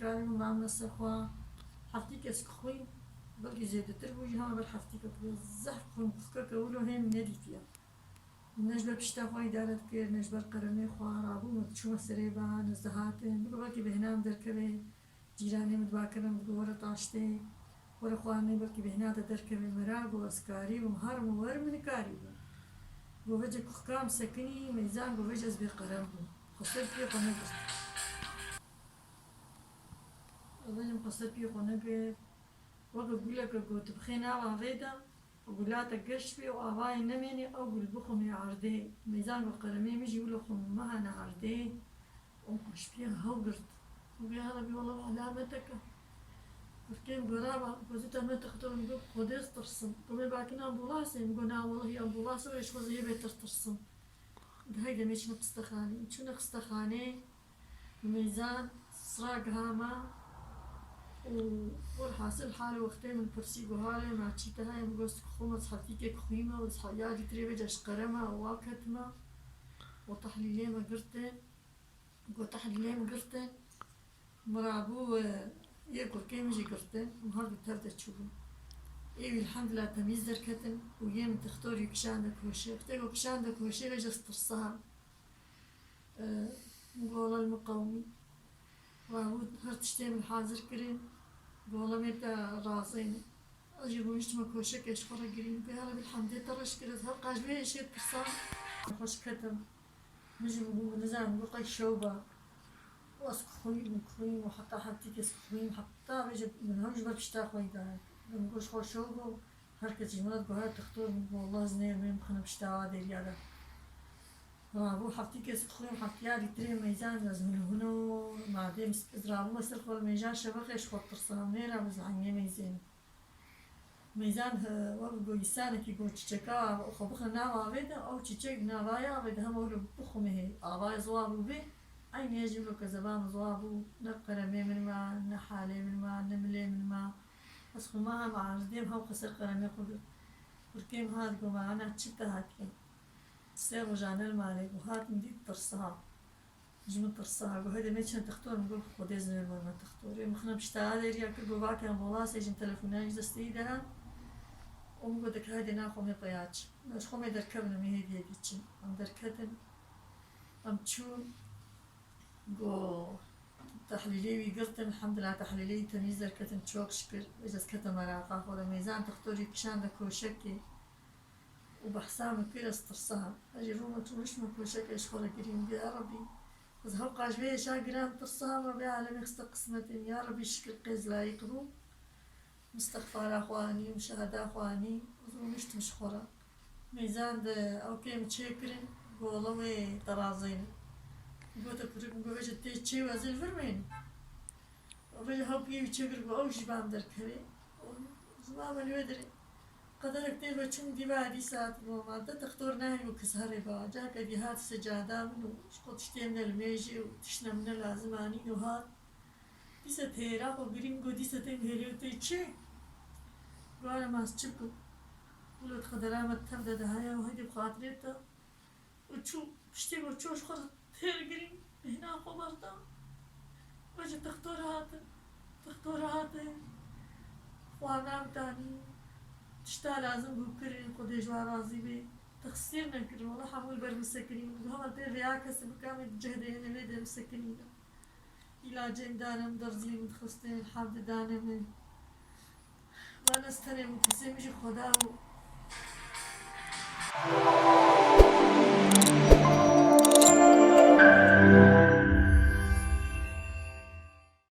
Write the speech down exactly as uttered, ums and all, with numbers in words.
Karî min mamne ser xwe. Heftî kes kixwîn, belkî zêdetir bû jî, hema ber heftî kes bû. Zehf kixwîn, kufkeke wilo hê min nedîtiye. Ne ji ber pişta xwe îdare dikir, ne ji ber qeremê xwe. Rabû min, çûme serê ba, ez dihatim. Bigo belkî bêhna min derkeve, cîranê min diba kirin, digo were taştê, were xwarinê, belkî bêhna te derkeve. Mera go ez karî bûm, her min wer min karî bû. Go vece kufka min sekinî, Meyzan go vece ez bê qerem bûm. Xwe ser piyê xwe negirt. Ez bêjim xwe ser piyê xwe negirt. Weke guleke ku tu bixê nava vê de, gula te geş bê û avayê nemênê, ew gul bixumê erdê. Meyzan ku qeremê min jî wilo xum mehane erdê. Û xwe ji piyê hew girt. Û vê herebî wela alameteke. Kurkêm goraba, ku zî te me tixtor, min got, Xwedê ez tirsim. Ku me bakî na ambulasê, min got, na welehî ambulas e, ji xwe zî yê bêtir tirsim. Di hey demê çûne xistexanê. Çûne xistexanê, Meyzan sira giha me û welhasil halê wextê min pirsî, got, halê me çî te heye? Min got, xwe me heftîkek xwî me û ya lîtrê vêca ji qere me û wa ketime û tehlîlê me girtin. Got, tehlîlê min girtin. Min rabû, e, yê kurkê min jî girtin. Em her du tev de çûbûn. Ê wî elhamdulillah temîz derketin û yê min tixtor wî kişande koşê. Wextê ku kişande koşê vêca ez tirsa. E, Min got, wela li min qewimî. Rabû her tiştê min hazir kirin. Got, wela me te razî ne. Ez jî rûniştime koşekê ji xwe re girîn. Bê hele bi hemdê te reş kir, ez her qaj vê êşê tirsa. Xweş ketim. Min jî min got, min nizanim, min got qey şew ba. Û ez kixwîm, kixwîm û heta heftî kes kixwîm, heta vêce min hew ji ber pişta xwe îdare. Min got ji xwe şew ba û her kes ji min re digot, "Heye tixtor." Min got, "Wela ez nêrim, ê min bixine pişta wa dêriya de." Rabû heftî kes kixwîm, heftiya lîtrê Meyzan ez min hûno, madê min ez rabûme ser xwe li Meyzan şevexê ji xwe tirsa, nêra ez li hengê Meyzên. Meyzan, he, wek go însanekî go çîçeka xwe bixine nav avê de, ew çîçek navaya avê de hema wilo bixumê hê, avayê ziwa bû bê, eynî ez jî wilo kezeba min ziwa bû, ne qeremê min ma, ne halê min ma, ne milê min ma. Ez xwe ma hema erdê me, hew qeser qeremê xwe girt. Kurkê min hat go, "Ma ana çi te hatiye?" Sê rojan li malê bû, hat min dît tirsa. Ji min tirsa, got, "Hede me çin tixtor." Min got, "Xwedê ez nêrim me tixtor." Ê min xine pişta dêriya kir, got, "Vake ambulasê jî, min telefona jî destê wî de hat." Û min got, "Dike hede naxwe me peya çi." Ji xwe me derkevin, em ê hêdî hêdî çin. Em derketin, em çûn, got, tehlîlê wî girtin, elhamdulillah tehlîlê wî temîz derketin, çok şükür. Vêca ez ketim meraqa xwe de. Meyzan tixtor wî kişande koşekê. Û behsa min kir, ez tirsa. Ez jî rûme rûniştime koşekê ji xwe re girîm, bê ya Rebî. Ez hew qaj vê êşa giran tirsa, me bê alemê xiste qismetê min. Ya Rebî şikir qêz layîq bû. Mistexfara xwe anî, muşaheda xwe anî, ez rûniştim ji xwe re. Meyzan de ew kêm çêkirin, gola wê terazeyne. Gote kurik, min got, "Vêca tê çê wezil vir mêne." Vêca hew piyê wî çêkir, got, "Ew jî bam derkevê." Û ziman me li wê derê. Qederek tê ve çûm dîva dîsa, ma te tixtor nehêl û kes herê ba. Cake dî hat secada min û ji xwe tiştê min li mêjê û tiştine min lazim anîn û hat. Dîsa têra xwe girî, min got, "Dîsa tê min hêlê û tê çi?" Got, "Ana ma ez çi bikim? Wilo di qedera me tev de dihaye û hêdî bi xatirê te." Û çû, piştî ku çû ji xwe têr girî, bêhna xwe berda. Vêca tixtor hatin, tixtor hatin, xwarina min danî, tişta lazim bû kirin, Xwedê ji wan razî bê. Texsîr nekirin, wela hemû li ber min sekinîn. Min got, "Hema tê vêya kesê bika, em ê di cih de yên, vê de em sekinîne." Îlacê min dane min, derziyê min dixistin, hev didane min. Wan ez tenê bû, kesê min jî Xweda bû.